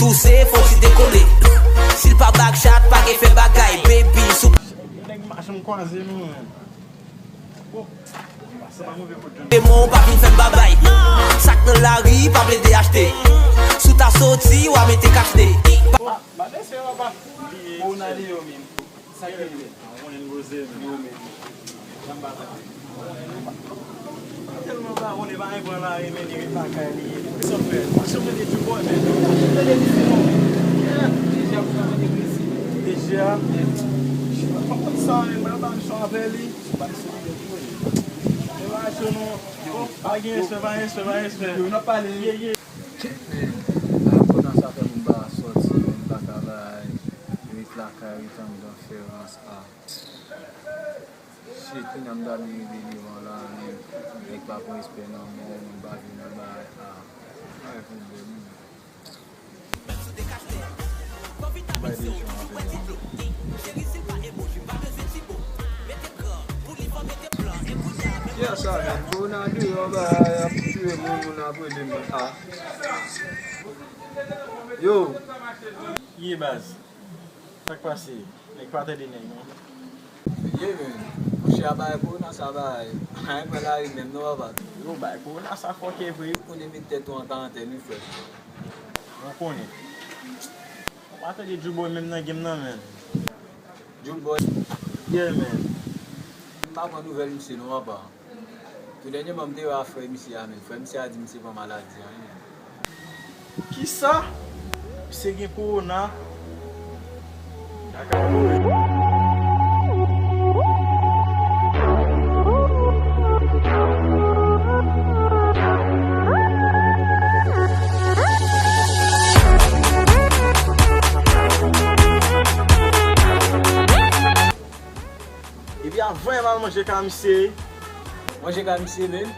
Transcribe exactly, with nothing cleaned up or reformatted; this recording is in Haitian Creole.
Touse, fò w ti dekole. Si l pa bag chat, pa gen fè bagay, baby, sou. Nèg m pa janm kwaze nou, menm. Bon, sa pa move pou Demen w pa vin fè m babay. Sa k nan lari pa plede achte. Si w ta soti, w a mete kachne. Ba, ba, mesye, papa. Ou nan li yo menm. Sa ki rive? Ou konnen m poze, men. Yo menm. Jan m pa sa. Tèlman ba, ou ne pa gen pran lari, men li ret lakay li. Sa fè? Sa mwen te di bò, men. Tande li se non. Deja, ou ka mande presi. Deja. Mwen konn sa, men mwen pa m son apèl li. Ou pa m son apèl li. E pa cho non. Bon, pa gen respè, pa gen respè, pa gen respè. Yo, n ap pale. Ye, ye. Men, a, kounye a sa fè moun pa sòti, moun pa ka bay, ret lakay, ret anndan, fè rans a. Shit, kounye a m ta dwe rive devan la, men, nèg pa pran respè nan mwen, moun pa vin nan bagay a. Ay, pwoblèm, wi. Bay de jan apre la. Kiyès sa menm? Corona deyò, bay, ap tiye moun, moun ap rele m. A. Yo. Ye baz. Sa k pase? Nèg pa tande nèg, non. Ye, men. Monchè, a bay corona sa bay. Anyen pran lari menm, non, papa. Yo, bay corona sa fòkè vre. Ou konnen met tèt ou an karantèn, wi, frè. Ou konnen. Ou pa tande Djouboy menm nan game nan, men. Djouboy? Yeah, man. M pa pran nouvèl misye non, papa. Tou dènyèman, m te wè a frè misye a, men frè misye a di misye pran maladi an, wi. Kisa? Misye gen kowona? Kaka. Epi avan m al manje ka misye. Manje ka misye menm?